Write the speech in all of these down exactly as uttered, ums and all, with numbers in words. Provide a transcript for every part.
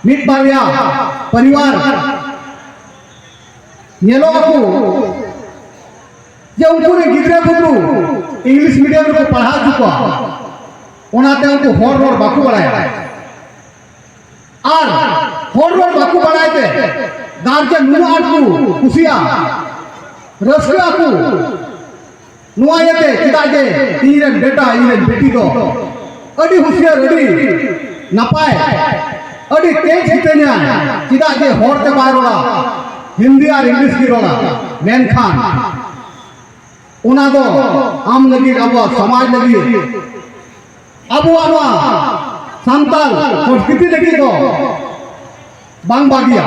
ᱢᱤᱫ ᱵᱟᱨᱭᱟ ᱯᱚᱨᱤᱵᱟᱨ ᱧᱮᱞᱚᱜ ᱟᱠᱚ ᱡᱮ ᱩᱱᱠᱩ ᱨᱮᱱ ᱜᱤᱫᱽᱨᱟᱹ ᱠᱚ ᱤᱝᱞᱤᱥ ᱢᱤᱰᱤᱭᱟᱢ ᱨᱮᱠᱚ ᱯᱟᱲᱦᱟᱣ ᱦᱚᱪᱚ ᱠᱚᱣᱟ, ᱚᱱᱟᱛᱮ ᱩᱱᱠᱩ ᱦᱚᱲ ᱨᱚᱲ ᱵᱟᱠᱚ ᱵᱟᱲᱟᱭᱟ᱾ ᱟᱨ ᱦᱚᱲ ᱨᱚᱲ ᱵᱟᱠᱚ ᱵᱟᱲᱟᱭ ᱛᱮ ᱜᱟᱨᱡᱮᱱ ᱱᱩᱱᱟᱹᱜ ᱟᱸᱴ ᱠᱚ ᱠᱩᱥᱤᱭᱟᱜᱼᱟ, ᱨᱟᱹᱥᱠᱟᱹᱜ ᱟᱠᱚ᱾ ᱱᱚᱣᱟ ᱤᱭᱟᱹᱛᱮ ᱪᱮᱫᱟᱜ ᱡᱮ ᱤᱧ ᱨᱮᱱ ᱵᱮᱴᱟ, ᱤᱧ ᱨᱮᱱ ᱵᱤᱴᱤ ᱫᱚ ᱟᱹᱰᱤ ᱦᱩᱥᱤᱭᱟᱹᱨ, ᱟᱹᱰᱤ ᱱᱟᱯᱟᱭ, ᱟᱹᱰᱤ ᱛᱮᱡᱽ ᱜᱮᱛᱤᱧᱟ, ᱪᱮᱫᱟᱜ ᱡᱮ ᱦᱚᱲ ᱛᱮ ᱵᱟᱭ ᱨᱚᱲᱟ, ᱦᱤᱱᱫᱤ ᱟᱨ ᱤᱝᱞᱤᱥ ᱜᱮ ᱨᱚᱲᱟ᱾ ᱢᱮᱱᱠᱷᱟᱱ ᱚᱱᱟ ᱫᱚ ᱟᱢ ᱞᱟᱹᱜᱤᱫ, ᱟᱵᱚᱣᱟᱜ ᱥᱚᱢᱟᱡᱽ ᱞᱟᱹᱜᱤᱫ, ᱟᱵᱚᱣᱟᱜ ᱱᱚᱣᱟ ᱥᱟᱱᱛᱟᱲ ᱥᱚᱝᱥᱠᱨᱤᱛᱤ ᱞᱟᱹᱜᱤᱫ ᱫᱚ ᱵᱟᱝ ᱵᱷᱟᱹᱜᱤᱭᱟ᱾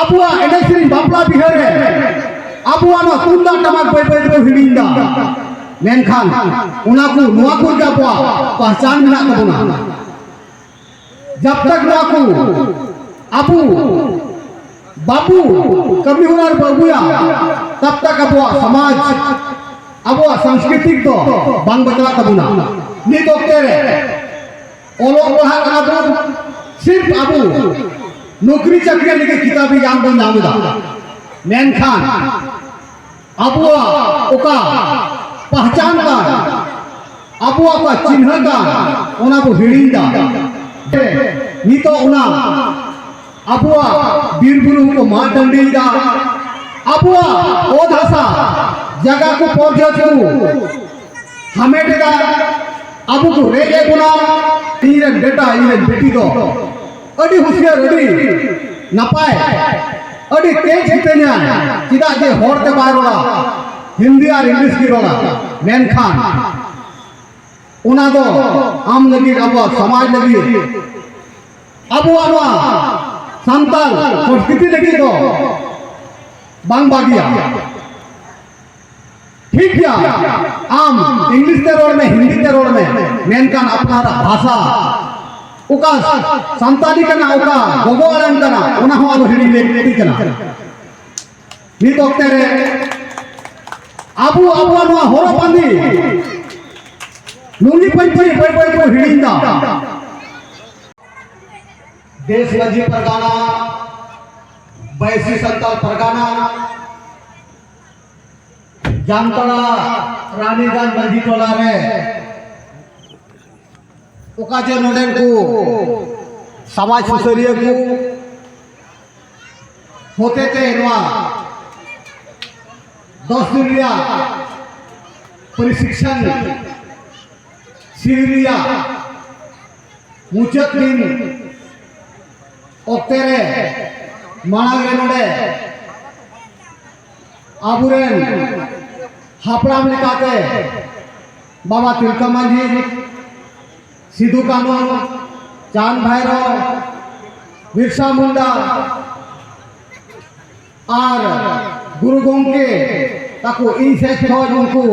ᱟᱵᱚᱣᱟᱜ ᱮᱱᱮᱡ ᱥᱮᱨᱮᱧ, ᱵᱟᱯᱞᱟ ᱵᱤᱦᱟᱹ ᱨᱮ ᱟᱵᱚᱣᱟᱜ ᱱᱚᱣᱟ ᱛᱩᱢᱫᱟᱜ ᱴᱟᱢᱟᱠ ᱵᱟᱹᱭ ᱵᱟᱹᱭ ᱛᱮᱵᱚ ᱦᱤᱲᱤᱧ ᱮᱫᱟ᱾ ᱢᱮᱱᱠᱷᱟᱱ ᱚᱱᱟ ᱠᱚ, ᱱᱚᱣᱟ ᱠᱚᱜᱮ ᱟᱵᱚᱣᱟᱜ ᱯᱟᱦᱪᱟᱱ ᱢᱮᱱᱟᱜ ᱛᱟᱵᱚᱱᱟ᱾ ᱡᱟᱵ ᱛᱟᱠ ᱱᱚᱣᱟ ᱠᱚ ᱟᱵᱚ ᱵᱟᱵᱚ ᱠᱟᱹᱢᱤ ᱦᱚᱨᱟ ᱨᱮᱵᱚ ᱟᱹᱜᱩᱭᱟ, ᱛᱟᱵ ᱛᱟᱠ ᱟᱵᱚᱣᱟᱜ ᱥᱚᱢᱟᱡᱽ, ᱟᱵᱚᱣᱟᱜ ᱥᱟᱝᱥᱠᱨᱤᱛᱤᱠ ᱫᱚ ᱵᱟᱝ ᱵᱟᱧᱪᱟᱜ ᱛᱟᱵᱚᱱᱟ᱾ ᱱᱤᱛ ᱚᱠᱛᱮ ᱨᱮ ᱚᱞᱚᱜ ᱯᱟᱲᱦᱟᱜ ᱠᱟᱱᱟ ᱵᱚᱱ, ᱥᱤᱨᱯ ᱟᱵᱚ ᱱᱚᱠᱨᱤ ᱪᱟᱹᱠᱨᱤ ᱞᱟᱹᱜᱤᱫ ᱠᱤᱛᱟᱹᱵᱤ ᱜᱮᱭᱟᱱ ᱵᱚᱱ ᱧᱟᱢ ᱮᱫᱟ, ᱢᱮᱱᱠᱷᱟᱱ ᱟᱵᱚᱣᱟᱜ ᱚᱠᱟ ᱯᱟᱦᱪᱟᱱ ᱠᱟᱱ, ᱟᱵᱚᱣᱟᱜ ᱚᱠᱟ ᱪᱤᱱᱦᱟᱹ ᱠᱟᱱ, ᱚᱱᱟ ᱵᱚ ᱦᱤᱲᱤᱧ ᱮᱫᱟ᱾ ᱱᱤᱛᱚᱜ ᱚᱱᱟ ᱟᱵᱚᱣᱟᱜ ᱵᱤᱨ ᱵᱩᱨᱩ ᱠᱚ ᱢᱟᱜ ᱴᱟᱺᱰᱤᱭᱮᱫᱟ, ᱟᱵᱚᱣᱟᱜ ᱚᱛ ᱦᱟᱥᱟ ᱡᱟᱭᱜᱟ ᱠᱚ ᱯᱚᱨᱡᱚᱴᱚᱱ ᱠᱚ ᱦᱟᱢᱮᱴ ᱮᱫᱟ, ᱟᱵᱚ ᱠᱚ ᱨᱮᱡ ᱮᱫ ᱵᱚᱱᱟ᱾ ᱤᱧ ᱨᱮᱱ ᱵᱮᱴᱟ, ᱤᱧ ᱨᱮᱱ ᱵᱤᱴᱤ ᱫᱚ ᱟᱹᱰᱤ ᱦᱩᱥᱤᱭᱟᱹᱨ, ᱟᱹᱰᱤ ᱱᱟᱯᱟᱭ, ᱟᱹᱰᱤ ᱛᱮᱡᱽ ᱜᱮᱛᱤᱧᱟ, ᱪᱮᱫᱟᱜ ᱡᱮ ᱦᱚᱲ ᱛᱮ ᱵᱟᱭ ᱨᱚᱲᱟ, ᱦᱤᱱᱫᱤ ᱟᱨ ᱤᱝᱞᱤᱥ ᱜᱮ ᱨᱚᱲᱟ᱾ ᱢᱮᱱᱠᱷᱟᱱ ᱚᱱᱟ ᱫᱚ ᱟᱢ ᱞᱟᱹᱜᱤᱫ, ᱟᱵᱚᱣᱟᱜ ᱥᱚᱢᱟᱡᱽ ᱞᱟᱹᱜᱤᱫ, ᱟᱵᱚᱣᱟᱜ ᱱᱚᱣᱟ ᱥᱟᱱᱛᱟᱲ ᱥᱚᱝᱥᱠᱨᱤᱛᱤ ᱞᱟᱹᱜᱤᱫ ᱫᱚ ᱵᱟᱝ ᱵᱷᱟᱹᱜᱤᱭᱟ᱾ ᱴᱷᱤᱠ ᱜᱮᱭᱟ, ᱟᱢ ᱤᱝᱞᱤᱥ ᱛᱮ ᱨᱚᱲ ᱢᱮ, ᱦᱤᱱᱫᱤ ᱛᱮ ᱨᱚᱲ ᱢᱮ, ᱢᱮᱱᱠᱷᱟᱱ ᱟᱯᱱᱟᱨᱟᱜ ᱵᱷᱟᱥᱟ, ᱚᱠᱟ ᱥᱟᱱᱛᱟᱲᱤ ᱠᱟᱱᱟ, ᱚᱠᱟ ᱜᱚᱜᱚ ᱟᱲᱟᱝ ᱠᱟᱱᱟ, ᱚᱱᱟ ᱦᱚᱸ ᱟᱞᱚ ᱦᱤᱲᱤᱧ ᱞᱟᱹᱠᱛᱤ ᱠᱟᱱᱟ᱾ ᱱᱤᱛ ᱚᱠᱛᱮ ᱨᱮ ᱟᱵᱚ ᱟᱵᱚᱣᱟᱜ ᱱᱚᱣᱟ ᱦᱚᱨᱚᱜ ᱵᱟᱸᱫᱮ, ᱞᱩᱝᱜᱤ ᱯᱟᱹᱧᱪᱤ ᱵᱟᱹᱭ ᱵᱟᱹᱭ ᱛᱮᱵᱚ ᱦᱤᱲᱤᱧ ᱮᱫᱟ᱾ ᱫᱮᱥ ᱢᱟᱹᱡᱷᱤ ᱯᱟᱨᱜᱟᱱᱟ, ᱵᱟᱹᱭᱥᱤ ᱥᱟᱱᱛᱟᱲ ᱯᱟᱨᱜᱟᱱᱟ, ᱡᱟᱢᱛᱟᱲᱟ ᱨᱟᱱᱤᱜᱟᱸᱡᱽ ᱢᱟᱹᱡᱷᱤ ᱴᱚᱞᱟ ᱨᱮ ᱚᱠᱟ ᱡᱮ ᱱᱚᱰᱮᱱ ᱠᱚ ᱥᱚᱢᱟᱡᱽ ᱥᱩᱥᱟᱹᱨᱤᱭᱟᱹ ᱠᱚ ᱦᱚᱛᱮᱛᱮ ᱱᱚᱣᱟ ᱫᱚᱥ ᱫᱤᱱ ᱨᱮᱭᱟᱜ ᱯᱨᱚᱥᱤᱠᱠᱷᱚᱱ ᱥᱤᱵᱤᱨ ᱨᱮᱭᱟᱜ ᱢᱩᱪᱟᱹᱫ ᱫᱤᱱ ᱚᱠᱛᱮ ᱨᱮ ᱢᱟᱲᱟᱝ ᱨᱮ ᱱᱚᱰᱮ ᱟᱵᱚᱨᱮᱱ ᱦᱟᱯᱲᱟᱢ ᱞᱮᱠᱟᱛᱮ ᱵᱟᱵᱟ ᱛᱤᱞᱠᱟᱹ ᱢᱟᱹᱡᱷᱤ, ᱥᱤᱫᱩ ᱠᱟᱹᱱᱦᱩ, ᱪᱟᱸᱫᱽ ᱵᱷᱟᱭᱨᱳ, ᱵᱤᱨᱥᱟ ᱢᱩᱱᱰᱟ ᱟᱨ ᱜᱩᱨᱩ ᱜᱚᱢᱠᱮ ᱛᱟᱠᱚ ᱤᱧ ᱥᱮᱫ ᱠᱷᱚᱱ ᱩᱱᱠᱩ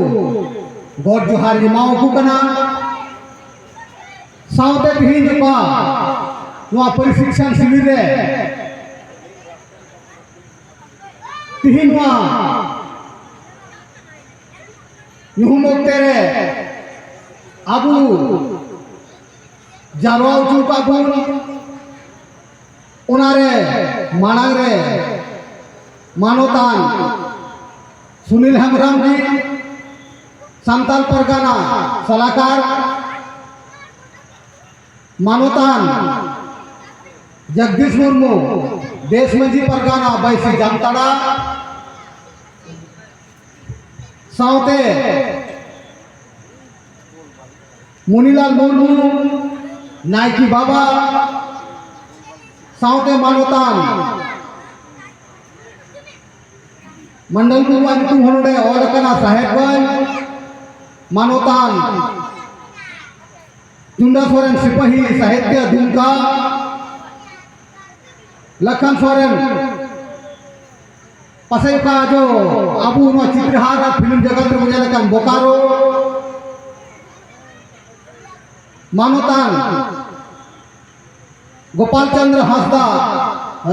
ᱜᱚᱰ ᱡᱚᱦᱟᱨ ᱤᱧ ᱮᱢᱟᱣᱟᱠᱚ ᱠᱟᱱᱟ᱾ ᱥᱟᱶᱛᱮ ᱛᱮᱦᱮᱧ ᱜᱟᱯᱟ ᱱᱚᱣᱟ ᱯᱨᱚᱥᱤᱠᱠᱷᱚᱱ ᱥᱤᱵᱤᱨ ᱨᱮ ᱛᱮᱦᱮᱧ ᱱᱚᱣᱟ ᱧᱩᱦᱩᱢ ᱚᱠᱛᱮ ᱨᱮ ᱟᱵᱚ ᱡᱟᱨᱣᱟ ᱦᱚᱪᱚ ᱠᱟᱜ ᱵᱚᱱ, ᱚᱱᱟᱨᱮ ᱢᱟᱲᱟᱝ ᱨᱮ ᱢᱟᱱᱚᱛᱟᱱ ᱥᱩᱱᱤᱞ ᱦᱮᱢᱵᱨᱚᱢ ᱡᱤ, ᱥᱟᱱᱛᱟᱞ ᱯᱟᱨᱜᱟᱱᱟ ᱥᱟᱞᱟᱠᱟᱨ, ᱢᱟᱱᱚᱛᱟᱱ ᱡᱚᱜᱽᱫᱤᱥ ᱢᱩᱨᱢᱩ, ᱫᱮᱥ ᱢᱟᱹᱡᱷᱤ ᱯᱟᱨᱜᱟᱱᱟ ᱵᱟᱹᱭᱥᱤ ᱡᱟᱢᱛᱟᱲᱟ, ᱥᱟᱶᱛᱮ ᱢᱩᱱᱤᱞᱟᱞ ᱢᱩᱨᱢᱩ, ᱱᱟᱭᱠᱮ ᱵᱟᱵᱟ, ᱥᱟᱶᱛᱮ ᱢᱟᱱᱚᱛᱟᱱ ᱢᱚᱱᱰᱚᱞ ᱢᱩᱨᱢᱩᱣᱟᱜ ᱧᱩᱛᱩᱢ ᱦᱚᱸ ᱱᱚᱰᱮ ᱚᱞ ᱟᱠᱟᱱᱟ ᱥᱟᱦᱮᱵᱽᱜᱚᱸᱡᱽ, ᱢᱟᱱᱚᱛᱟᱱ ᱴᱩᱱᱰᱟ ᱥᱚᱨᱮᱱ ᱥᱤᱯᱟᱹᱦᱤ ᱥᱟᱦᱤᱛᱭᱚ ᱫᱩᱢᱠᱟ, ᱞᱟᱠᱷᱟᱱ ᱥᱚᱨᱮᱱ ᱯᱟᱥᱮ ᱚᱠᱟ ᱡᱚ ᱟᱵᱚ ᱱᱚᱣᱟ ᱪᱤᱛᱨᱟᱦᱟᱨ ᱟᱨ ᱯᱷᱤᱞᱢ ᱡᱚᱜᱚᱛ ᱨᱮᱵᱚᱱ ᱧᱮᱞ ᱟᱠᱟᱱ ᱵᱳᱠᱟᱨᱳ, ᱢᱟᱱᱚᱛᱟᱱ ᱜᱳᱯᱟᱞ ᱪᱚᱸᱫᱽᱨᱚ ᱦᱟᱸᱥᱫᱟ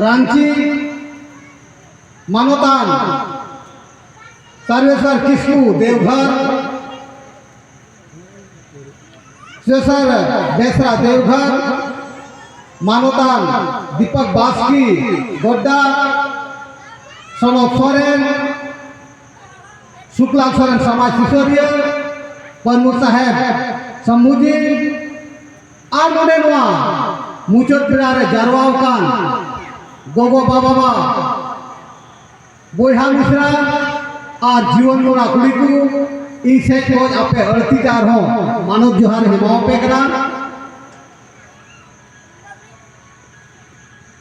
ᱨᱟᱸᱪᱤ, ᱢᱟᱱᱚᱛᱟᱱ ᱥᱟᱨᱵᱮᱥᱣᱚᱨ ᱠᱤᱥᱠᱩ ᱫᱮᱣᱜᱷᱚᱨ, ᱥᱮᱥᱚᱨ ᱵᱮᱥᱨᱟ ᱫᱮᱣᱜᱷᱚᱨ, ᱢᱟᱱᱚᱛᱟᱱ ᱫᱤᱯᱚᱠ ᱵᱟᱥᱠᱮ ᱜᱚᱰᱰᱟ, ᱥᱚᱱᱚᱛ ᱥᱚᱨᱮᱱ, ᱥᱩᱠᱞᱟᱞ ᱥᱚᱨᱮᱱ ᱥᱚᱢᱟᱡᱽ ᱥᱩᱥᱟᱹᱨᱤᱭᱟᱹ, ᱯᱟᱹᱱᱢᱩ ᱥᱟᱦᱮᱵᱽ ᱥᱟᱢᱵᱷᱩᱡᱤ, ᱟᱨ ᱱᱚᱰᱮ ᱱᱚᱣᱟ ᱢᱩᱪᱟᱹᱫ ᱵᱮᱲᱟ ᱨᱮ ᱡᱟᱨᱣᱟ ᱟᱠᱟᱱ ᱜᱚᱜᱚ ᱵᱟᱵᱟ, ᱵᱚᱭᱦᱟ ᱢᱤᱥᱨᱟ ᱟᱨ ᱡᱩᱣᱟᱹᱱ ᱠᱚᱲᱟ ᱠᱩᱲᱤ ᱠᱚ, ᱤᱧ ᱥᱮᱫ ᱠᱷᱚᱱ ᱟᱯᱮ ᱟᱹᱲᱛᱤ ᱛᱮ ᱟᱨᱦᱚᱸ ᱢᱟᱱᱚᱛ ᱡᱚᱦᱟᱨ ᱤᱧ ᱮᱢᱟᱣᱟᱯᱮ ᱠᱟᱱᱟ᱾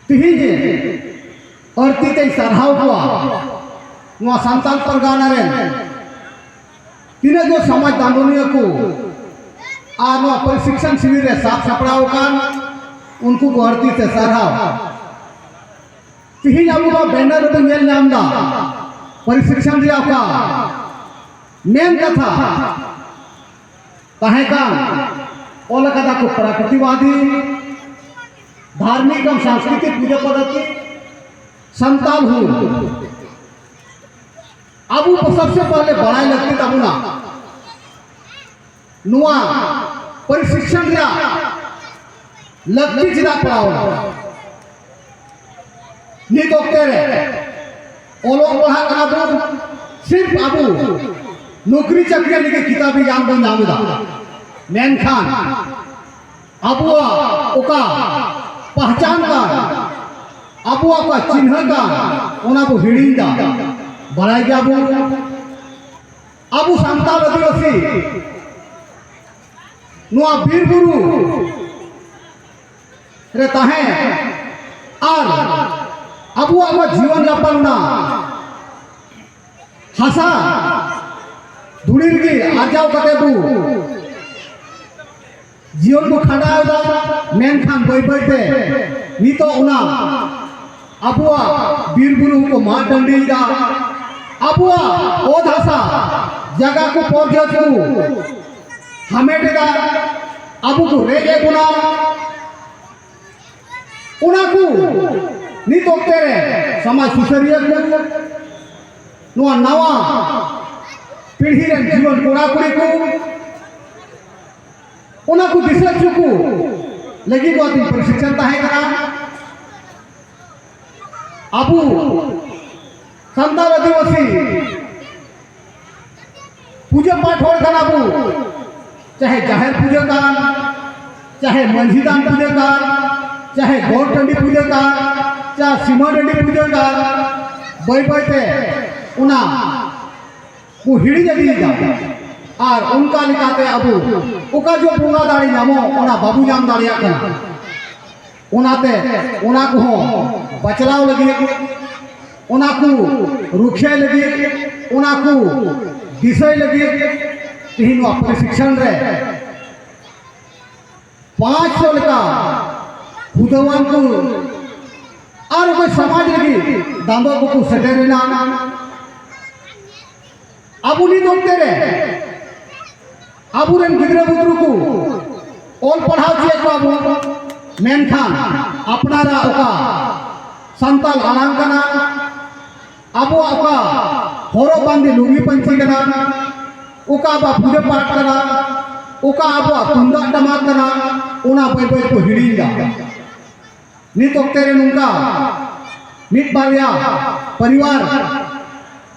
ᱛᱤᱦᱤᱧ ᱟᱹᱲᱛᱤ ᱛᱮᱧ ᱥᱟᱨᱦᱟᱣ ᱠᱚᱣᱟ ᱱᱚᱣᱟ ᱥᱟᱱᱛᱟᱲ ᱯᱟᱨᱜᱟᱱᱟ ᱨᱮᱱ ᱛᱤᱱᱟᱹᱜ ᱜᱮ ᱥᱚᱢᱟᱡᱽ ᱫᱟᱸᱫᱚᱱᱤᱭᱟᱹ ᱠᱚ ᱟᱨ ᱱᱚᱣᱟ ᱯᱨᱚᱥᱤᱠᱥᱚᱱ ᱥᱤᱵᱤᱨ ᱨᱮ ᱥᱟᱵ ᱥᱟᱯᱲᱟᱣ ᱟᱠᱟᱱ ᱩᱱᱠᱩ ᱠᱚ ᱟᱹᱲᱛᱤ ᱛᱮ ᱥᱟᱨᱦᱟᱣ᱾ ᱛᱤᱦᱤᱧ ᱟᱵᱚ ᱱᱚᱣᱟ ᱵᱮᱱᱟᱨ ᱨᱮᱵᱚᱱ ᱧᱮᱞ ᱧᱟᱢ ᱮᱫᱟ ᱯᱨᱚᱥᱤᱠᱥᱚᱱ ᱨᱮᱭᱟᱜ ᱚᱠᱟ ᱢᱮᱱ ᱠᱟᱛᱷᱟ ᱛᱟᱦᱮᱸ ᱠᱟᱱ, ᱚᱞ ᱟᱠᱟᱫᱟ ᱠᱚ ᱯᱨᱟᱠᱨᱤᱛᱤᱠᱵᱟᱫᱤ, ᱫᱷᱟᱨᱢᱤᱠ ᱮᱵᱚᱝ ᱥᱟᱝᱥᱠᱨᱤᱛᱤᱠ ᱯᱩᱡᱟᱹ ᱯᱚᱫᱽᱫᱷᱚᱛᱤ, ᱥᱟᱱᱛᱟᱞ ᱦᱩᱞ᱾ ᱟᱵᱚ ᱠᱚ ᱥᱚᱵᱥᱮ ᱯᱟᱦᱞᱮ ᱵᱟᱲᱟᱭ ᱞᱟᱹᱠᱛᱤ ᱛᱟᱵᱚᱱᱟ ᱱᱚᱣᱟ ᱯᱨᱚᱥᱤᱠᱥᱚᱱ ᱨᱮᱭᱟᱜ ᱞᱟᱹᱠᱛᱤ ᱪᱮᱫᱟᱜ ᱯᱟᱲᱟᱣ ᱮᱱᱟ? ᱱᱤᱛ ᱚᱠᱛᱮ ᱨᱮ ᱚᱞᱚᱜ ᱯᱟᱲᱦᱟᱜ ᱠᱟᱱᱟ ᱵᱚᱱ, ᱥᱤᱨᱯ ᱟᱵᱚ ᱱᱚᱠᱨᱤ ᱪᱟᱹᱠᱨᱤ ᱞᱟᱹᱜᱤᱫ ᱠᱤᱛᱟᱵᱤ ᱜᱮᱭᱟᱱ ᱵᱚᱱ ᱧᱟᱢ ᱮᱫᱟ, ᱢᱮᱱᱠᱷᱟᱱ ᱟᱵᱚᱣᱟᱜ ᱚᱠᱟ ᱯᱟᱦᱪᱟᱱ ᱠᱟᱱ, ᱟᱵᱚᱣᱟᱜ ᱚᱠᱟ ᱪᱤᱱᱦᱟᱹ ᱠᱟᱱ, ᱚᱱᱟ ᱵᱚ ᱦᱤᱲᱤᱧ ᱮᱫᱟ᱾ ᱵᱟᱲᱟᱭ ᱜᱮᱭᱟ ᱵᱚᱱ, ᱟᱵᱚ ᱥᱟᱱᱛᱟᱲ ᱟᱹᱫᱤᱵᱟᱹᱥᱤ ᱱᱚᱣᱟ ᱵᱤᱨ ᱵᱩᱨᱩ ᱨᱮ ᱛᱟᱦᱮᱸ ᱟᱨ ᱟᱵᱚᱣᱟᱜ ᱱᱚᱣᱟ ᱡᱤᱭᱚᱱ ᱡᱟᱯᱚᱱ ᱨᱮᱱᱟᱜ ᱦᱟᱥᱟ ᱫᱷᱩᱲᱤ ᱨᱮᱜᱮ ᱟᱨᱡᱟᱣ ᱠᱟᱛᱮ ᱵᱚ ᱡᱤᱭᱚᱱ ᱵᱚ ᱠᱷᱟᱸᱰᱟᱣ ᱮᱫᱟ, ᱢᱮᱱᱠᱷᱟᱱ ᱵᱟᱹᱭ ᱵᱟᱹᱭ ᱛᱮ ᱱᱤᱛᱚᱜ ᱚᱱᱟ ᱟᱵᱚᱣᱟᱜ ᱵᱤᱨ ᱵᱩᱨᱩ ᱠᱚ ᱢᱟᱜ ᱴᱟᱺᱰᱤᱭᱮᱫᱟ, ᱟᱵᱚᱣᱟᱜ ᱚᱛ ᱦᱟᱥᱟ ᱡᱟᱭᱜᱟ ᱠᱚ ᱯᱚᱨᱡᱚᱭ ᱠᱚ ᱦᱟᱢᱮᱴ ᱮᱫᱟ, ᱟᱵᱚ ᱠᱚ ᱨᱮᱡ ᱮᱫ ᱵᱚᱱᱟ᱾ ᱚᱱᱟ ᱠᱚ ᱱᱤᱛ ᱚᱠᱛᱮ ᱨᱮ ᱥᱚᱢᱟᱡᱽ ᱥᱩᱥᱟᱹᱨᱤᱭᱟᱹ ᱠᱚ, ᱱᱚᱣᱟ ᱱᱟᱣᱟ ᱯᱤᱲᱦᱤ ᱨᱮᱱ ᱡᱩᱣᱟᱹᱱ ᱠᱚᱲᱟ ᱠᱩᱲᱤ ᱠᱚ, ᱚᱱᱟ ᱠᱚ ᱫᱤᱥᱟᱹ ᱦᱚᱪᱚ ᱠᱚ ᱞᱟᱹᱜᱤᱫ ᱱᱚᱣᱟ ᱛᱤᱧ ᱯᱨᱚᱥᱤᱠᱠᱷᱚᱱ ᱛᱟᱦᱮᱸ ᱠᱟᱱᱟ᱾ ᱟᱵᱚ ᱥᱟᱱᱛᱟᱲ ᱟᱹᱫᱤᱵᱟᱹᱥᱤ ᱯᱩᱡᱟᱹ ᱯᱟᱴ ᱦᱚᱲ ᱠᱟᱱᱟ ᱵᱚ, ᱪᱟᱦᱮ ᱡᱟᱦᱮᱨ ᱯᱩᱡᱟᱹ ᱠᱟᱱ, ᱪᱟᱦᱮ ᱢᱟᱹᱡᱷᱤ ᱛᱷᱟᱱ ᱯᱩᱡᱟᱹ ᱠᱟᱱ, ᱪᱟᱦᱮ ᱜᱚᱴ ᱴᱟᱺᱰᱤ ᱯᱩᱡᱟᱹ ᱠᱟᱱ, ᱪᱟᱦᱮ ᱥᱤᱢᱟᱹ ᱴᱟᱺᱰᱤ ᱯᱩᱡᱟᱹ ᱠᱟᱱ, ᱵᱟᱹᱭ ᱵᱟᱹᱭ ᱛᱮ ᱚᱱᱟ ᱠᱚ ᱦᱤᱲᱤᱧ ᱤᱫᱤᱭᱮᱫᱟ᱾ ᱟᱨ ᱚᱱᱠᱟ ᱞᱮᱠᱟᱛᱮ ᱟᱵᱚ ᱚᱠᱟ ᱡᱚ ᱵᱚᱸᱜᱟ ᱫᱟᱲᱮ ᱧᱟᱢᱚᱜ, ᱚᱱᱟ ᱵᱟᱵᱚ ᱧᱟᱢ ᱫᱟᱲᱮᱭᱟᱜ ᱠᱟᱱᱟ᱾ ᱚᱱᱟᱛᱮ ᱚᱱᱟ ᱠᱚᱦᱚᱸ ᱵᱟᱪᱞᱟᱣ ᱞᱟᱹᱜᱤᱫ, ᱚᱱᱟ ᱠᱚ ᱨᱩᱠᱷᱤᱭᱟᱹᱭ ᱞᱟᱹᱜᱤᱫ, ᱚᱱᱟ ᱠᱚ ᱫᱤᱥᱟᱹᱭ ᱞᱟᱹᱜᱤᱫ ᱛᱮᱦᱮᱧ ᱱᱚᱣᱟ ᱯᱨᱚᱥᱤᱠᱠᱷᱚᱱ ᱨᱮ ᱯᱟᱸᱪᱥᱚ ᱞᱮᱠᱟ ᱦᱩᱫᱟᱹᱣᱟᱱ ᱠᱚ ᱟᱨ ᱚᱠᱚᱭ ᱥᱚᱢᱟᱡᱽ ᱞᱟᱹᱜᱤᱫ ᱫᱟᱸᱫᱚ ᱠᱚᱠᱚ ᱥᱮᱴᱮᱨ ᱮᱱᱟ᱾ ᱟᱵᱚ ᱱᱤᱛ ᱚᱠᱛᱮ ᱨᱮ ᱟᱵᱚᱨᱮᱱ ᱜᱤᱫᱽᱨᱟᱹ ᱵᱩᱫᱽᱨᱩ ᱠᱚ ᱚᱞ ᱯᱟᱲᱦᱟᱣ ᱦᱚᱪᱚᱭᱮᱫ ᱠᱚᱣᱟ ᱵᱚᱱ, ᱢᱮᱱᱠᱷᱟᱱ ᱟᱯᱱᱟᱨᱟᱜ ᱚᱠᱟ ᱥᱟᱱᱛᱟᱲ ᱟᱲᱟᱝ ᱠᱟᱱᱟ, ᱟᱵᱚᱣᱟᱜ ᱚᱠᱟ ᱦᱚᱨᱚᱜ ᱵᱟᱸᱫᱮ ᱞᱩᱜᱤ ᱯᱟᱹᱧᱪᱤ ᱠᱟᱱᱟ, ᱚᱠᱟ ᱟᱵᱚᱣᱟᱜ ᱯᱩᱡᱟᱹ ᱯᱟᱴ ᱠᱟᱱᱟ, ᱚᱠᱟ ᱟᱵᱚᱣᱟᱜ ᱛᱩᱢᱫᱟᱜ ᱴᱟᱢᱟᱠ ᱠᱟᱱᱟ, ᱚᱱᱟ ᱵᱟᱹᱭ ᱵᱟᱹᱭ ᱠᱚ ᱦᱤᱲᱤᱧ ᱮᱫᱟ᱾ ᱱᱤᱛ ᱚᱠᱛᱮ ᱨᱮ ᱱᱚᱝᱠᱟ ᱢᱤᱫ ᱵᱟᱨᱭᱟ ᱯᱚᱨᱤᱵᱟᱨ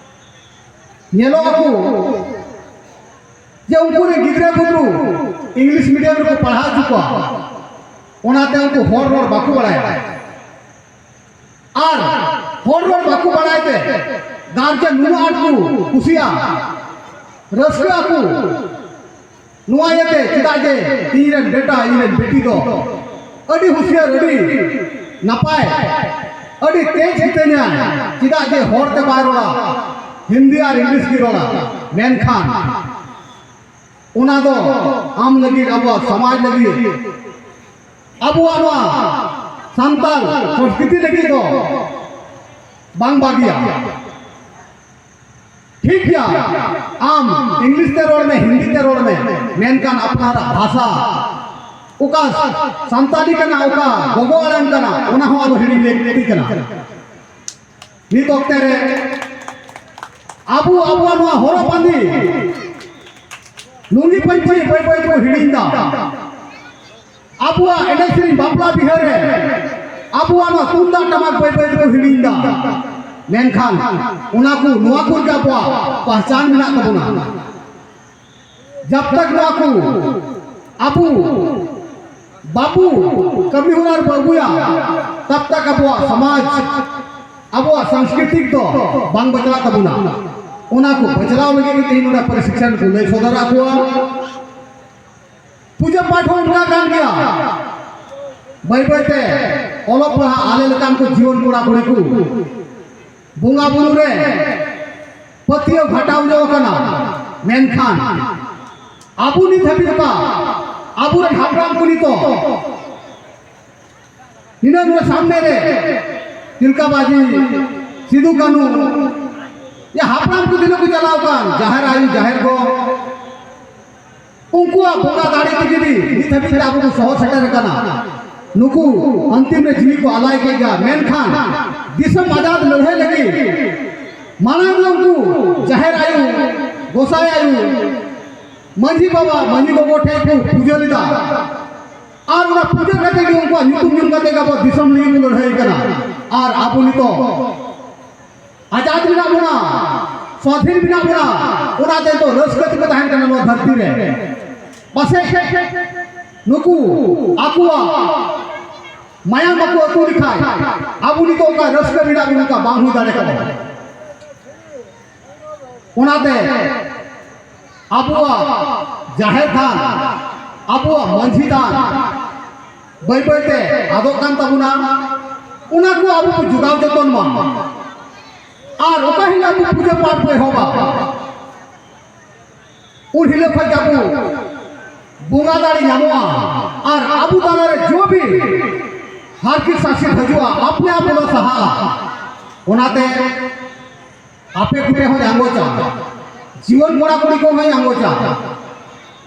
ᱧᱮᱞᱚᱜ ᱟᱠᱚ ᱡᱮ ᱩᱱᱠᱩ ᱨᱮᱱ ᱜᱤᱫᱽᱨᱟᱹ ᱵᱩᱫᱽᱨᱩ ᱤᱝᱞᱤᱥ ᱢᱤᱰᱤᱭᱟᱢ ᱨᱮᱠᱚ ᱯᱟᱲᱦᱟᱣ ᱦᱚᱪᱚ ᱠᱚᱣᱟ, ᱚᱱᱟᱛᱮ ᱩᱱᱠᱩ ᱦᱚᱲ ᱨᱚᱲ ᱵᱟᱠᱚ ᱵᱟᱲᱟᱭᱟ᱾ ᱟᱨ ᱦᱚᱲ ᱨᱚᱲ ᱵᱟᱠᱚ ᱵᱟᱲᱟᱭ ᱛᱮ ᱜᱟᱨᱡᱮᱱ ᱱᱩᱱᱟᱹᱜ ᱟᱸᱴ ᱠᱚ ᱠᱩᱥᱤᱜᱼᱟ, ᱨᱟᱹᱥᱠᱟᱹᱜ ᱟᱠᱚ᱾ ᱱᱚᱣᱟ ᱤᱭᱟᱹᱛᱮ ᱪᱮᱫᱟᱜ ᱡᱮ ᱤᱧ ᱨᱮᱱ ᱵᱮᱴᱟ, ᱤᱧ ᱨᱮᱱ ᱵᱤᱴᱤ ᱫᱚ ᱟᱹᱰᱤ ᱦᱩᱥᱤᱭᱟᱹᱨ, ᱟᱹᱰᱤ ᱱᱟᱯᱟᱭ, ᱟᱹᱰᱤ ᱛᱮᱡᱽ ᱜᱮᱛᱟᱹᱧᱟ᱾ ᱪᱮᱫᱟᱜ ᱡᱮ ᱦᱚᱲ ᱛᱮ ᱵᱟᱭ ᱨᱚᱲᱟ, ᱦᱤᱱᱫᱤ ᱟᱨ ᱤᱝᱞᱤᱥ ᱜᱮ ᱨᱚᱲᱟ᱾ ᱢᱮᱱᱠᱷᱟᱱ ᱚᱱᱟ ᱫᱚ ᱟᱢ ᱞᱟᱹᱜᱤᱫ, ᱟᱵᱚᱣᱟᱜ ᱥᱚᱢᱟᱡᱽ ᱞᱟᱹᱜᱤᱫ, ᱟᱵᱚᱣᱟᱜ ᱱᱚᱣᱟ ᱥᱟᱱᱛᱟᱲ ᱥᱚᱝᱥᱠᱨᱤᱛᱤ ᱞᱟᱹᱜᱤᱫ ᱫᱚ ᱵᱟᱝ ᱵᱷᱟᱹᱜᱤᱭᱟ᱾ ᱴᱷᱤᱠ ᱜᱮᱭᱟ, ᱟᱢ ᱤᱝᱞᱤᱥ ᱛᱮ ᱨᱚᱲ ᱢᱮ, ᱦᱤᱱᱫᱤ ᱛᱮ ᱨᱚᱲ ᱢᱮ, ᱢᱮᱱᱠᱷᱟᱱ ᱟᱯᱱᱟᱨᱟᱜ ᱵᱷᱟᱥᱟ, ᱚᱠᱟ ᱥᱟᱱᱛᱟᱲᱤ ᱠᱟᱱᱟ, ᱚᱠᱟ ᱜᱚᱜᱚ ᱟᱲᱟᱝ ᱠᱟᱱᱟ, ᱚᱱᱟ ᱦᱚᱸ ᱟᱞᱚ ᱦᱤᱲᱤᱧ ᱞᱟᱹᱠᱛᱤ ᱠᱟᱱᱟ᱾ ᱱᱤᱛ ᱚᱠᱛᱮ ᱨᱮ ᱟᱵᱚ ᱟᱵᱚᱣᱟᱜ ᱱᱚᱣᱟ ᱦᱚᱨᱚᱜ ᱵᱟᱸᱫᱮ, ᱞᱩᱝᱜᱤ ᱯᱟᱹᱧᱪᱤ ᱵᱟᱹᱭ ᱵᱟᱹᱭ ᱛᱮᱵᱚ ᱦᱤᱲᱤᱧ ᱮᱫᱟ᱾ ᱟᱵᱚᱣᱟᱜ ᱮᱱᱮᱡ ᱥᱮᱨᱮᱧ, ᱵᱟᱯᱞᱟ ᱵᱤᱦᱟᱹ ᱨᱮ ᱟᱵᱚᱣᱟᱜ ᱱᱚᱣᱟ ᱛᱩᱢᱫᱟᱜ ᱴᱟᱢᱟᱠ ᱵᱟᱹᱭ ᱵᱟᱹᱭ ᱛᱮᱠᱚ ᱦᱤᱲᱤᱧ ᱮᱫᱟ᱾ ᱢᱮᱱᱠᱷᱟᱱ ᱚᱱᱟ ᱠᱚ, ᱱᱚᱣᱟ ᱠᱚ ᱨᱮᱜᱮ ᱟᱵᱚᱣᱟᱜ ᱯᱟᱦᱪᱟᱱ ᱢᱮᱱᱟᱜ ᱛᱟᱵᱚᱱᱟ᱾ ᱡᱟᱵ ᱛᱟᱠ ᱱᱚᱣᱟ ᱠᱚ ᱟᱵᱚ ᱵᱟᱵᱚ ᱠᱟᱹᱢᱤ ᱦᱚᱨᱟ ᱨᱮᱵᱚ ᱟᱹᱜᱩᱭᱟ, ᱛᱟᱵ ᱛᱟᱠ ᱟᱵᱚᱣᱟᱜ ᱥᱚᱢᱟᱡᱽ, ᱟᱵᱚᱣᱟᱜ ᱥᱟᱝᱥᱠᱨᱤᱛᱤᱠ ᱫᱚ ᱵᱟᱝ ᱵᱟᱪᱞᱟᱜ ᱛᱟᱵᱚᱱᱟ᱾ ᱚᱱᱟ ᱠᱚ ᱵᱟᱪᱞᱟᱣ ᱞᱟᱹᱜᱤᱫ ᱜᱮ ᱛᱮᱦᱮᱧ ᱱᱚᱰᱮ ᱯᱨᱚᱥᱤᱠᱥᱚᱱ ᱠᱚ ᱞᱟᱹᱭ ᱥᱚᱫᱚᱨᱟᱜ ᱠᱚᱣᱟ᱾ ᱯᱩᱡᱟᱹ ᱯᱟᱴ ᱦᱚᱸ ᱚᱱᱠᱟ ᱠᱟᱱ ᱜᱮᱭᱟ᱾ ᱵᱟᱹᱭ ᱵᱟᱹᱭ ᱛᱮ ᱚᱞᱚᱜ ᱯᱟᱲᱦᱟᱜ ᱟᱞᱮ ᱞᱮᱠᱟᱱ ᱠᱚ ᱡᱩᱣᱟᱹᱱ ᱠᱚᱲᱟ ᱠᱩᱲᱤ ᱠᱚ ᱵᱚᱸᱜᱟ ᱵᱩᱨᱩ ᱨᱮ ᱯᱟᱹᱛᱭᱟᱹᱣ ᱜᱷᱟᱴᱟᱣ ᱧᱚᱜ ᱟᱠᱟᱱᱟ᱾ ᱢᱮᱱᱠᱷᱟᱱ ᱟᱵᱚ ᱱᱤᱛ ᱦᱟᱹᱵᱤᱡ ᱚᱠᱟ ᱟᱵᱚᱨᱮᱱ ᱦᱟᱯᱲᱟᱢ ᱠᱚ ᱱᱤᱛᱚᱜ ᱱᱤᱱᱟᱹᱜ ᱱᱚᱣᱟ ᱥᱟᱢᱱᱮ ᱨᱮ ᱛᱤᱞᱠᱟ ᱵᱟᱡᱤ, ᱥᱤᱫᱩ ᱠᱟᱹᱱᱩ, ᱭᱟ ᱦᱟᱯᱲᱟᱢ ᱠᱚ ᱛᱤᱱᱟᱹᱜ ᱠᱚ ᱪᱟᱞᱟᱣ ᱟᱠᱟᱱ, ᱡᱟᱦᱮᱨ ᱟᱭᱳ, ᱡᱟᱦᱮᱨ ᱜᱚ, ᱩᱱᱠᱩᱣᱟᱜ ᱵᱚᱸᱜᱟ ᱫᱟᱲᱮ ᱛᱮᱜᱮ ᱱᱤᱛ ᱦᱟᱹᱵᱤᱡ ᱛᱮ ᱟᱵᱚ ᱵᱚᱱ ᱥᱚᱦᱚ ᱥᱮᱴᱮᱨ ᱟᱠᱟᱱᱟ᱾ ᱱᱩᱠᱩ ᱚᱱᱛᱤᱢ ᱨᱮ ᱡᱤᱣᱤ ᱠᱚ ᱟᱞᱟᱭ ᱠᱮᱫ ᱜᱮᱭᱟ, ᱢᱮᱱᱠᱷᱟᱱ ᱫᱤᱥᱚᱢ ᱟᱡᱟᱫ ᱞᱟᱹᱲᱦᱟᱹᱭ ᱞᱟᱹᱜᱤᱫ ᱢᱟᱲᱟᱝ ᱨᱮ ᱩᱱᱠᱩ ᱡᱟᱦᱮᱨ ᱟᱭᱳ, ᱜᱚᱸᱥᱟᱭ ᱟᱭᱳ, ᱢᱟᱹᱡᱷᱤ ᱵᱟᱵᱟ, ᱢᱟᱹᱡᱷᱤ ᱜᱚᱜᱚ ᱴᱷᱮᱱ ᱠᱚ ᱯᱩᱡᱟᱹ ᱞᱮᱫᱟ᱾ ᱟᱨ ᱚᱱᱟ ᱯᱩᱡᱟᱹ ᱠᱟᱛᱮ ᱜᱮ ᱩᱱᱠᱩᱣᱟᱜ ᱧᱩᱛᱩᱢ ᱧᱩᱢ ᱠᱟᱛᱮ ᱜᱮ ᱟᱵᱚ ᱫᱤᱥᱚᱢ ᱞᱟᱹᱜᱤᱫ ᱠᱚ ᱞᱟᱹᱲᱦᱟᱹᱭ ᱠᱟᱱᱟ᱾ ᱟᱨ ᱟᱵᱚ ᱱᱤᱛᱚᱜ ᱟᱡᱟᱫ ᱢᱮᱱᱟᱜ ᱵᱚᱱᱟ, ᱥᱣᱟᱫᱷᱤᱱ ᱢᱮᱱᱟᱜ ᱵᱚᱱᱟ, ᱚᱱᱟ ᱛᱮ ᱱᱤᱛᱚᱜ ᱨᱟᱹᱥᱠᱟᱹ ᱛᱮᱠᱚ ᱛᱟᱦᱮᱱ ᱠᱟᱱᱟ ᱱᱚᱣᱟ ᱫᱷᱟᱹᱨᱛᱤ ᱨᱮ᱾ ᱯᱟᱥᱮᱡ ᱱᱩᱠᱩ ᱟᱠᱚᱣᱟᱜ ᱢᱟᱭᱟᱢ ᱵᱟᱠᱚ ᱟᱹᱛᱩ ᱞᱮᱠᱷᱟᱡ ᱟᱵᱚ ᱱᱤᱛᱚᱜ ᱚᱱᱠᱟ ᱨᱟᱹᱥᱠᱟᱹ ᱢᱮᱱᱟᱜ ᱵᱚᱱᱟ, ᱚᱱᱠᱟ ᱵᱟᱝ ᱦᱩᱭ ᱫᱟᱲᱮ ᱠᱚᱜᱼᱟ᱾ ᱚᱱᱟᱛᱮ ᱟᱵᱚᱣᱟᱜ ᱡᱟᱦᱮᱨ ᱛᱷᱟᱱ, ᱟᱵᱚᱣᱟᱜ ᱢᱟᱹᱡᱷᱤ ᱛᱷᱟᱱ ᱵᱟᱹᱭ ᱵᱟᱹᱭ ᱛᱮ ᱟᱫᱚᱜ ᱠᱟᱱ ᱛᱟᱵᱚᱱᱟ᱾ ᱚᱱᱟ ᱠᱚ ᱟᱵᱚ ᱵᱚ ᱡᱚᱜᱟᱣ ᱡᱚᱛᱚᱱ ᱢᱟ᱾ ᱟᱨ ᱚᱠᱟ ᱦᱤᱞᱳᱜ ᱟᱵᱚ ᱯᱩᱡᱟᱹ ᱯᱟᱴ ᱵᱚ ᱮᱦᱚᱵᱟ, ᱩᱱ ᱦᱤᱞᱳᱜ ᱠᱷᱚᱱ ᱜᱮ ᱟᱵᱚ ᱵᱚᱸᱜᱟ ᱫᱟᱲᱮ ᱧᱟᱢᱚᱜᱼᱟ᱾ ᱟᱨ ᱟᱵᱚ ᱛᱟᱞᱟᱨᱮ ᱡᱚ ᱵᱤ ᱦᱟᱨᱠᱮᱛ ᱥᱟᱥᱮᱛ ᱦᱤᱡᱩᱜᱼᱟ, ᱟᱯᱱᱮ ᱟᱯ ᱚᱱᱟ ᱥᱟᱦᱟᱜᱼᱟ᱾ ᱚᱱᱟᱛᱮ ᱟᱯᱮ ᱠᱚᱴᱷᱮᱱ ᱦᱚᱸ ᱟᱸᱜᱚᱪᱟ, ᱡᱩᱣᱟᱹᱱ ᱠᱚᱲᱟ ᱠᱩᱲᱤ ᱠᱚᱦᱚᱸ ᱟᱸᱜᱚᱪᱟ,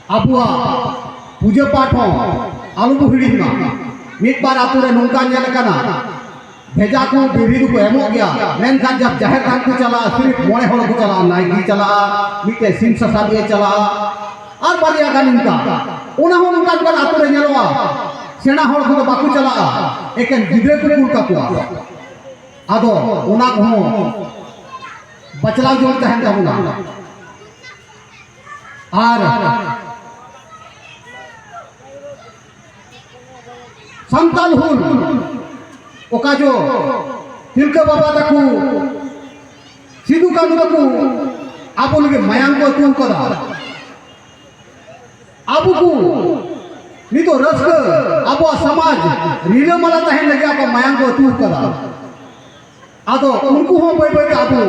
ᱟᱵᱚᱣᱟᱜ ᱯᱩᱡᱟᱹ ᱯᱟᱴ ᱦᱚᱸ ᱟᱞᱚ ᱵᱚ ᱦᱤᱲᱤᱧ ᱢᱟ᱾ ᱢᱤᱫ ᱵᱟᱨ ᱟᱛᱳ ᱨᱮ ᱱᱚᱝᱠᱟ ᱧᱮᱞ ᱟᱠᱟᱱᱟ, ᱵᱷᱮᱡᱟ ᱠᱚ ᱵᱤᱨᱦᱤ ᱫᱚᱠᱚ ᱮᱢᱚᱜ ᱜᱮᱭᱟ, ᱢᱮᱱᱠᱷᱟᱱ ᱡᱟᱵ ᱡᱟᱦᱮᱨ ᱛᱷᱟᱱ ᱠᱚ ᱪᱟᱞᱟᱜᱼᱟ, ᱥᱤᱨᱤᱯ ᱢᱚᱬᱮ ᱦᱚᱲ ᱠᱚ ᱪᱟᱞᱟᱜᱼᱟ, ᱱᱟᱭᱠᱮ ᱪᱟᱞᱟᱜᱼᱟ, ᱢᱤᱫᱴᱮᱱ ᱥᱤᱢ ᱥᱟᱥᱟᱵᱤᱡ ᱮ ᱪᱟᱞᱟᱜᱼᱟ, ᱟᱨ ᱵᱟᱨᱭᱟ ᱜᱟᱱ ᱚᱱᱠᱟ, ᱚᱱᱟ ᱦᱚᱸ ᱱᱚᱝᱠᱟᱱ ᱠᱟᱱ ᱟᱛᱳ ᱨᱮ ᱧᱮᱞᱚᱜᱼᱟ, ᱥᱮᱬᱟ ᱦᱚᱲ ᱠᱚᱫᱚ ᱵᱟᱠᱚ ᱪᱟᱞᱟᱜᱼᱟ, ᱮᱠᱮᱱ ᱜᱤᱫᱽᱨᱟᱹ ᱠᱚ ᱠᱩᱞ ᱠᱟᱠᱚᱣᱟ᱾ ᱟᱫᱚ ᱚᱱᱟ ᱠᱚᱦᱚᱸ ᱵᱟᱪᱞᱟᱣ ᱡᱚᱝ ᱛᱟᱦᱮᱱ ᱛᱟᱵᱚᱱᱟ᱾ ᱟᱨ ᱥᱟᱱᱛᱟᱞ ᱦᱩᱞ, ᱚᱠᱟ ᱡᱚ ᱛᱤᱞᱠᱟᱹ ᱵᱟᱵᱟ ᱛᱟᱠᱚ, ᱥᱤᱫᱩ ᱠᱟᱹᱱᱦᱩ ᱛᱟᱠᱚ ᱟᱵᱚ ᱞᱟᱹᱜᱤᱫ ᱢᱟᱭᱟᱝ ᱠᱚ ᱟᱹᱛᱩ ᱠᱟᱫᱟ, ᱟᱵᱚ ᱠᱚ ᱱᱤᱛᱚᱜ ᱨᱟᱹᱥᱠᱟᱹ, ᱟᱵᱚᱣᱟᱜ ᱥᱚᱢᱟᱡᱽ ᱨᱤᱞᱟᱹᱢᱟᱞᱟ ᱛᱟᱦᱮᱱ ᱞᱟᱹᱜᱤᱫ ᱟᱵᱚ ᱢᱟᱭᱟᱝ ᱠᱚ ᱟᱹᱛᱩ ᱠᱟᱫᱟ᱾ ᱟᱫᱚ ᱩᱱᱠᱩ ᱦᱚᱸ ᱵᱟᱹᱭ ᱵᱟᱹᱭ ᱛᱮ ᱟᱵᱚ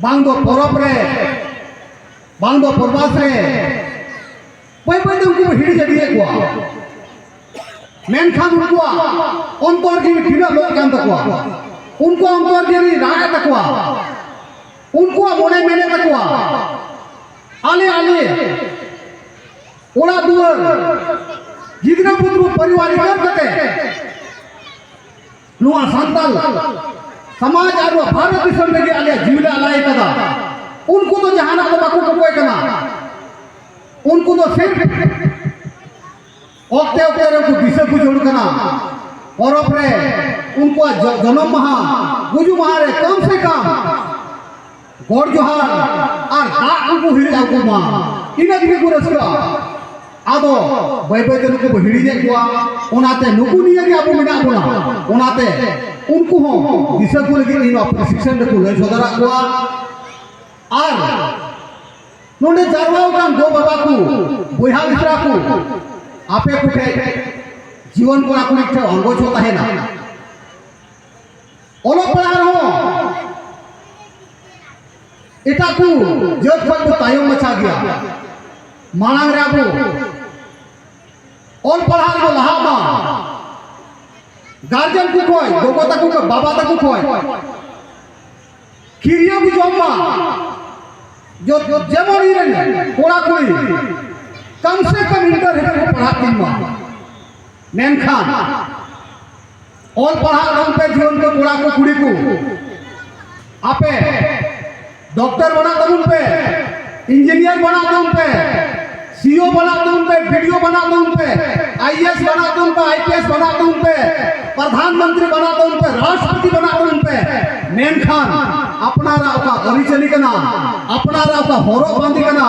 ᱵᱟᱝ ᱫᱚ ᱯᱚᱨᱚᱵᱽ ᱨᱮ, ᱵᱟᱝ ᱫᱚ ᱯᱚᱨᱵᱟᱥ ᱨᱮ, ᱵᱟᱹᱭ ᱵᱟᱹᱭ ᱛᱮ ᱩᱱᱠᱩ ᱵᱚ ᱦᱤᱲᱤᱧ ᱤᱫᱤᱭᱮᱫ ᱠᱚᱣᱟ᱾ ᱢᱮᱱᱠᱷᱟᱱ ᱩᱱᱠᱩᱣᱟᱜ ᱚᱱᱛᱚᱨ ᱡᱤᱣᱤ ᱛᱤᱱᱟᱹᱜ ᱞᱚᱜ ᱠᱟᱱ ᱛᱟᱠᱚᱣᱟ, ᱩᱱᱠᱩᱣᱟᱜ ᱚᱱᱛᱚᱨ ᱡᱤᱣᱤ ᱨᱟᱜ ᱮᱫ ᱛᱟᱠᱚᱣᱟ, ᱩᱱᱠᱩᱣᱟᱜ ᱢᱚᱱᱮ ᱢᱮᱱᱮᱫ ᱛᱟᱠᱚᱣᱟ, ᱟᱞᱮ, ᱟᱞᱮ ᱚᱲᱟᱜ ᱫᱩᱣᱟᱹᱨ, ᱜᱤᱫᱽᱨᱟᱹ ᱯᱩᱛᱨᱩ ᱯᱚᱨᱤᱵᱟᱨ ᱤᱠᱟᱹᱨ ᱠᱟᱛᱮ ᱱᱚᱣᱟ ᱥᱟᱱᱛᱟᱞ ᱥᱚᱢᱟᱡᱽ ᱟᱨ ᱱᱚᱣᱟ ᱵᱷᱟᱨᱚᱛ ᱫᱤᱥᱚᱢ ᱞᱟᱹᱜᱤᱫ ᱟᱞᱮᱭᱟᱜ ᱡᱤᱣᱤ ᱞᱮ ᱟᱞᱟᱭ ᱠᱟᱫᱟ᱾ ᱩᱱᱠᱩ ᱫᱚ ᱡᱟᱦᱟᱱᱟᱜ ᱫᱚ ᱵᱟᱠᱚ ᱠᱚᱠᱚᱭ ᱠᱟᱱᱟ᱾ ᱩᱱᱠᱩ ᱫᱚ ᱥᱤᱨᱯ ᱚᱠᱛᱮ ᱚᱠᱛᱮ ᱨᱮ ᱩᱱᱠᱩ ᱫᱤᱥᱟᱹ ᱠᱚ ᱡᱟᱹᱨᱩᱲ ᱠᱟᱱᱟ᱾ ᱯᱚᱨᱚᱵᱽ ᱨᱮ ᱩᱱᱠᱩᱣᱟᱜ ᱡᱚ-, ᱡᱚᱱᱚᱢ ᱢᱟᱦᱟ, ᱜᱩᱡᱩᱜ ᱢᱟᱦᱟ ᱨᱮ ᱠᱚᱢ ᱥᱮ ᱠᱚᱢ ᱜᱚᱰ ᱡᱚᱦᱟᱨ ᱟᱨ ᱫᱟᱜ ᱠᱚᱠᱚ ᱦᱤᱨᱤᱡ ᱟᱠᱚ ᱢᱟ, ᱤᱱᱟᱹ ᱛᱮᱜᱮ ᱠᱚ ᱨᱟᱹᱥᱠᱟᱹᱜᱼᱟ᱾ ᱟᱫᱚ ᱵᱟᱹᱭ ᱵᱟᱹᱭ ᱛᱮ ᱱᱩᱠᱩ ᱵᱚ ᱦᱤᱲᱤᱧᱮᱫ ᱠᱚᱣᱟ᱾ ᱚᱱᱟᱛᱮ ᱱᱩᱠᱩ ᱱᱤᱭᱟᱹ ᱜᱮ ᱟᱵᱚ ᱢᱮᱱᱟᱜ ᱵᱚᱱᱟ᱾ ᱚᱱᱟᱛᱮ ᱩᱱᱠᱩ ᱦᱚᱸ ᱫᱤᱥᱟᱹ ᱠᱚ ᱞᱟᱹᱜᱤᱫ ᱤᱧ ᱱᱚᱣᱟ ᱯᱨᱚᱥᱤᱠᱥᱚᱱ ᱨᱮᱠᱚ ᱞᱟᱹᱭ ᱥᱚᱫᱚᱨᱟᱜ ᱠᱚᱣᱟ᱾ ᱟᱨ ᱱᱚᱰᱮ ᱡᱟᱨᱣᱟ ᱟᱠᱟᱱ ᱜᱚ ᱵᱟᱵᱟ ᱠᱚ, ᱵᱚᱭᱦᱟ ᱢᱤᱥᱨᱟ ᱠᱚ, ᱟᱯᱮ ᱠᱚᱴᱷᱮᱱ ᱡᱤᱭᱚᱱ ᱠᱚᱲᱟ ᱠᱩᱲᱤ ᱴᱷᱮᱱ ᱟᱸᱜᱚᱪ ᱦᱚᱸ ᱛᱟᱦᱮᱱᱟ᱾ ᱚᱞᱚᱜ ᱯᱟᱲᱦᱟᱜ ᱨᱮᱦᱚᱸ ᱮᱴᱟᱜ ᱠᱚ ᱡᱟᱹᱛ ᱠᱷᱚᱱ ᱠᱚ ᱛᱟᱭᱚᱢ ᱢᱟᱪᱷᱟ ᱜᱮᱭᱟ᱾ ᱢᱟᱲᱟᱝ ᱨᱮ ᱟᱵᱚ ᱚᱞ ᱯᱟᱲᱦᱟᱜ ᱨᱮᱵᱚ ᱞᱟᱦᱟᱜ ᱢᱟ᱾ ᱜᱟᱨᱡᱮᱱ ᱠᱚ ᱠᱷᱚᱱ, ᱜᱚᱜᱚ ᱛᱟᱠᱚ ᱠᱷᱚᱱ, ᱵᱟᱵᱟ ᱛᱟᱠᱚ ᱠᱷᱚᱱ ᱠᱤᱨᱤᱭᱟᱹ ᱠᱚ ᱡᱚᱢ ᱢᱟ᱾ ᱡᱚ-, ᱡᱮᱢᱚᱱ ᱤᱧ ᱨᱮᱱ ᱠᱚᱲᱟ ᱠᱩᱲᱤ ᱠᱚᱢ ᱥᱮ ᱠᱚᱢ ᱤᱱᱴᱟᱨ ᱦᱟᱹᱵᱤᱡ ᱠᱚ ᱯᱟᱲᱦᱟᱜ ᱛᱤᱧ ᱢᱟ᱾ ᱢᱮᱱᱠᱷᱟᱱ ᱚᱞ ᱯᱟᱲᱦᱟᱜ ᱛᱟᱵᱚᱱ ᱯᱮ ᱡᱩᱣᱟᱹᱱ ᱠᱚ, ᱠᱚᱲᱟ ᱠᱚ, ᱠᱩᱲᱤ ᱠᱚ, ᱟᱯᱮ ᱰᱚᱠᱴᱚᱨ ᱵᱮᱱᱟᱜ ᱛᱟᱵᱚᱱ ᱯᱮ, ᱤᱧᱡᱤᱱᱤᱭᱟᱨ ᱵᱮᱱᱟᱜ ᱛᱟᱵᱚᱱ ᱯᱮ, ᱥᱤ ᱤ ᱳ ᱵᱮᱱᱟᱜ ᱛᱟᱵᱚᱱ ᱯᱮ, ᱵᱤ ᱰᱤ ᱳ ᱵᱮᱱᱟᱜ ᱛᱟᱵᱚᱱ ᱯᱮ, ᱟᱭ ᱮ ᱮᱥ ᱵᱮᱱᱟᱜ ᱛᱟᱵᱚᱱ ᱯᱮ, ᱟᱭ ᱯᱤ ᱮᱥ ᱵᱮᱱᱟᱜ ᱛᱟᱵᱚᱱ ᱯᱮ, ᱯᱨᱚᱫᱷᱟᱱ ᱢᱚᱱᱛᱨᱤ ᱵᱮᱱᱟᱜ ᱛᱟᱵᱚᱱ ᱯᱮ, ᱨᱟᱥᱴᱨᱚᱯᱚᱛᱤ ᱵᱮᱱᱟᱜ ᱛᱟᱵᱚᱱ ᱯᱮ᱾ ᱢᱮᱱᱠᱷᱟᱱ ᱟᱯᱱᱟᱨᱟᱜ ᱚᱠᱟ ᱟᱹᱨᱤᱪᱟᱹᱞᱤ ᱠᱟᱱᱟ, ᱟᱯᱱᱟᱨᱟᱜ ᱚᱠᱟ ᱦᱚᱨᱚᱜ ᱵᱟᱸᱫᱮ ᱠᱟᱱᱟ,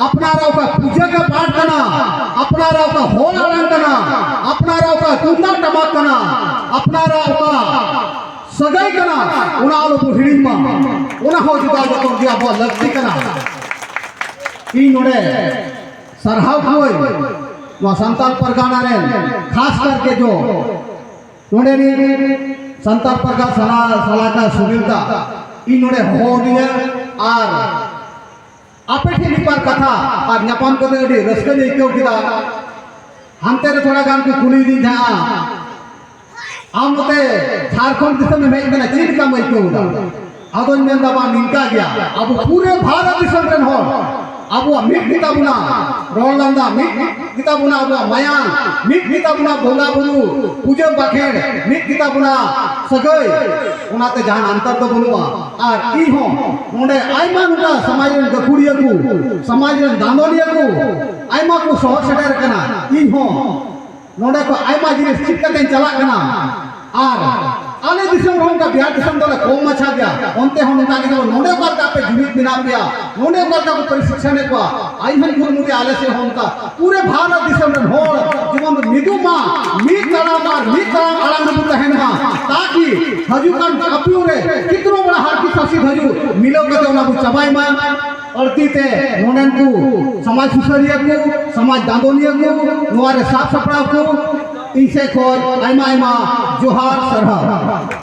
ᱟᱯᱱᱟᱨᱟᱜ ᱚᱠᱟ ᱯᱩᱡᱟᱹ ᱠᱟ ᱯᱟᱴ ᱠᱟᱱᱟ, ᱟᱯᱱᱟᱨᱟᱜ ᱚᱠᱟ ᱦᱚᱲ ᱟᱲᱟᱝ ᱠᱟᱱᱟ, ᱟᱯᱱᱟᱨᱟᱜ ᱚᱠᱟ ᱛᱩᱢᱫᱟᱜ ᱴᱟᱢᱟᱠ ᱠᱟᱱᱟ, ᱟᱯᱱᱟᱨᱟᱜ ᱚᱠᱟ ᱥᱟᱹᱜᱟᱹᱭ ᱠᱟᱱᱟ, ᱚᱱᱟ ᱟᱞᱚ ᱵᱚ ᱦᱤᱲᱤᱧ ᱢᱟ᱾ ᱚᱱᱟ ᱦᱚᱸ ᱡᱚᱜᱟᱣ ᱡᱚᱛᱚᱱ ᱜᱮ ᱟᱵᱚᱣᱟᱜ ᱞᱟᱹᱠᱛᱤ ᱠᱟᱱᱟ᱾ ᱤᱧ ᱱᱚᱰᱮ ᱥᱟᱨᱦᱟᱣ ᱠᱚᱣᱟᱹᱧ ᱱᱚᱣᱟ ᱥᱟᱱᱛᱟᱲ ᱯᱟᱨᱜᱟᱱᱟ ᱨᱮᱱ, ᱠᱷᱟᱥ ᱠᱟᱨᱛᱮ ᱡᱚ ᱱᱚᱰᱮ ᱨᱤᱱ ᱥᱟᱱᱛᱟᱲ ᱯᱟᱨᱜᱟᱱᱟ ᱥᱟᱞᱟ-, ᱥᱟᱞᱟᱠᱟ ᱥᱩᱱᱤᱞ ᱫᱟ, ᱤᱧ ᱱᱚᱰᱮ ᱦᱚᱦᱚ ᱟᱹᱫᱤᱧᱟ ᱟᱨ ᱟᱯᱮ ᱴᱷᱮᱱ ᱢᱤᱫ ᱵᱟᱨ ᱠᱟᱛᱷᱟ ᱟᱨ ᱧᱟᱯᱟᱢ ᱠᱟᱛᱮ ᱟᱹᱰᱤ ᱨᱟᱹᱥᱠᱟᱹᱧ ᱟᱹᱭᱠᱟᱹᱣ ᱠᱮᱫᱟ᱾ ᱦᱟᱱᱛᱮ ᱨᱮ ᱛᱷᱚᱲᱟ ᱜᱟᱱ ᱠᱚ ᱠᱩᱞᱤᱭᱮᱫᱤᱧ ᱛᱟᱦᱮᱸᱜᱼᱟ, "ᱟᱢ ᱱᱚᱛᱮ ᱡᱷᱟᱲᱠᱷᱚᱸᱰ ᱫᱤᱥᱚᱢ ᱮᱢ ᱦᱮᱡ ᱠᱟᱱᱟ, ᱪᱮᱫ ᱞᱮᱠᱟᱢ ᱟᱹᱭᱠᱟᱹᱣ ᱮᱫᱟ?" ᱟᱫᱚᱧ ᱢᱮᱱᱫᱟ, "ᱵᱟᱝ, ᱱᱤᱝᱠᱟ ᱜᱮᱭᱟ, ᱟᱵᱚ ᱯᱩᱨᱟᱹ ᱵᱷᱟᱨᱚᱛ ᱫᱤᱥᱚᱢ ᱨᱮᱱ ᱦᱚᱲ ᱟᱵᱚᱣᱟᱜ ᱢᱤᱫ ᱜᱮᱛᱟ ᱵᱚᱱᱟ ᱨᱚᱲ ᱞᱟᱸᱫᱟ, ᱢᱤᱫ ᱜᱮᱛᱟ ᱵᱚᱱᱟ ᱟᱵᱚᱣᱟᱜ ᱢᱟᱭᱟᱝ, ᱢᱤᱫ ᱜᱮᱛᱟ ᱵᱚᱱᱟ ᱵᱚᱸᱜᱟ ᱵᱩᱨᱩ, ᱯᱩᱡᱟᱹ ᱵᱟᱠᱷᱮᱲ, ᱢᱤᱫ ᱜᱮᱛᱟ ᱵᱚᱱᱟ ᱥᱟᱹᱜᱟᱹᱭ, ᱚᱱᱟᱛᱮ ᱡᱟᱦᱟᱱ ᱟᱱᱛᱟᱨ ᱫᱚ ᱵᱟᱹᱱᱩᱜᱼᱟ᱾ ᱟᱨ ᱤᱧ ᱦᱚᱸ ᱱᱚᱰᱮ ᱟᱭᱢᱟ ᱱᱚᱝᱠᱟ ᱥᱚᱢᱟᱡᱽ ᱨᱮᱱ ᱜᱟᱹᱠᱷᱩᱲᱤᱭᱟᱹ ᱠᱚ, ᱥᱚᱢᱟᱡᱽ ᱨᱮᱱ ᱫᱟᱸᱫᱚᱱᱤᱭᱟᱹ ᱠᱚ ᱟᱭᱢᱟ ᱠᱚ ᱥᱚᱦᱚᱨ ᱥᱮᱴᱮᱨ ᱟᱠᱟᱱᱟ᱾ ᱤᱧ ᱦᱚᱸ ᱱᱚᱰᱮ ᱠᱷᱚᱱ ᱟᱭᱢᱟ ᱡᱤᱱᱤᱥ ᱪᱮᱫ ᱠᱟᱛᱮᱧ ᱪᱟᱞᱟᱜ ᱠᱟᱱᱟ᱾ ᱟᱨ ᱟᱞᱮ ᱫᱤᱥᱚᱢ ᱨᱮᱦᱚᱸ ᱚᱱᱠᱟ ᱵᱤᱦᱟᱨ ᱫᱤᱥᱚᱢ ᱫᱚᱞᱮ ᱠᱚᱢ ᱢᱟᱪᱷᱟ ᱜᱮᱭᱟ, ᱚᱱᱛᱮ ᱦᱚᱸ ᱱᱚᱝᱠᱟ ᱜᱮ ᱡᱮᱢᱚᱱ ᱱᱚᱰᱮ ᱚᱠᱟ ᱞᱮᱠᱟ ᱟᱯᱮ ᱡᱩᱢᱤᱫ ᱢᱮᱱᱟᱜ ᱯᱮᱭᱟ, ᱱᱚᱰᱮ ᱚᱠᱟ ᱞᱮᱠᱟ ᱠᱚ ᱯᱨᱚᱥᱤᱠᱥᱚᱱᱮᱫ ᱠᱚᱣᱟ, ᱤᱧ ᱦᱚᱸᱧ ᱠᱩᱨᱩᱢᱩᱴᱩᱭᱟ ᱟᱞᱮ ᱥᱮᱫ ᱦᱚᱸ ᱚᱱᱠᱟ ᱯᱩᱨᱟᱹ ᱵᱷᱟᱨᱚᱛ ᱫᱤᱥᱚᱢ ᱨᱮᱱ ᱦᱚᱲ ᱡᱮᱢᱚᱱ ᱢᱤᱫᱚᱜ ᱢᱟ, ᱢᱤᱫ ᱛᱟᱲᱟᱢ ᱟᱨ ᱢᱤᱫ ᱛᱟᱲᱟᱢ ᱟᱲᱟᱝ ᱨᱮᱵᱚ ᱛᱟᱦᱮᱱ ᱢᱟ, ᱛᱟᱠᱤ ᱦᱤᱡᱩᱜ ᱠᱟᱱ ᱟᱹᱯᱤᱭᱳ ᱨᱮ ᱠᱤᱛᱱᱟ ᱵᱟᱲᱟ ᱦᱟᱨᱠᱤ ᱥᱟᱥᱤ ᱦᱤᱡᱩᱜ ᱢᱤᱞᱟᱹᱣ ᱠᱟᱛᱮ ᱚᱱᱟ ᱵᱚ ᱪᱟᱵᱟᱭ ᱢᱟ᱾ ᱟᱹᱲᱛᱤ ᱛᱮ ᱱᱚᱰᱮᱱ ᱠᱚ ᱥᱚᱢᱟᱡᱽ ᱥᱩᱥᱟᱹᱨᱤᱭᱟᱹ ᱠᱚ, ᱥᱚᱢᱟᱡᱽ ᱫᱟᱸᱫᱚᱱᱤᱭᱟᱹ ᱠᱚ, ᱱᱚᱣᱟ ᱨᱮ ᱥᱟᱵ ᱥᱟᱯᱲᱟᱣ ᱠᱚ, ᱤᱧ ᱥᱮᱫ ᱠᱷᱚᱱ ᱟᱭᱢᱟ ᱟᱭᱢᱟ ᱡᱚᱦᱟᱨ, ᱥᱟᱨᱦᱟᱣ᱾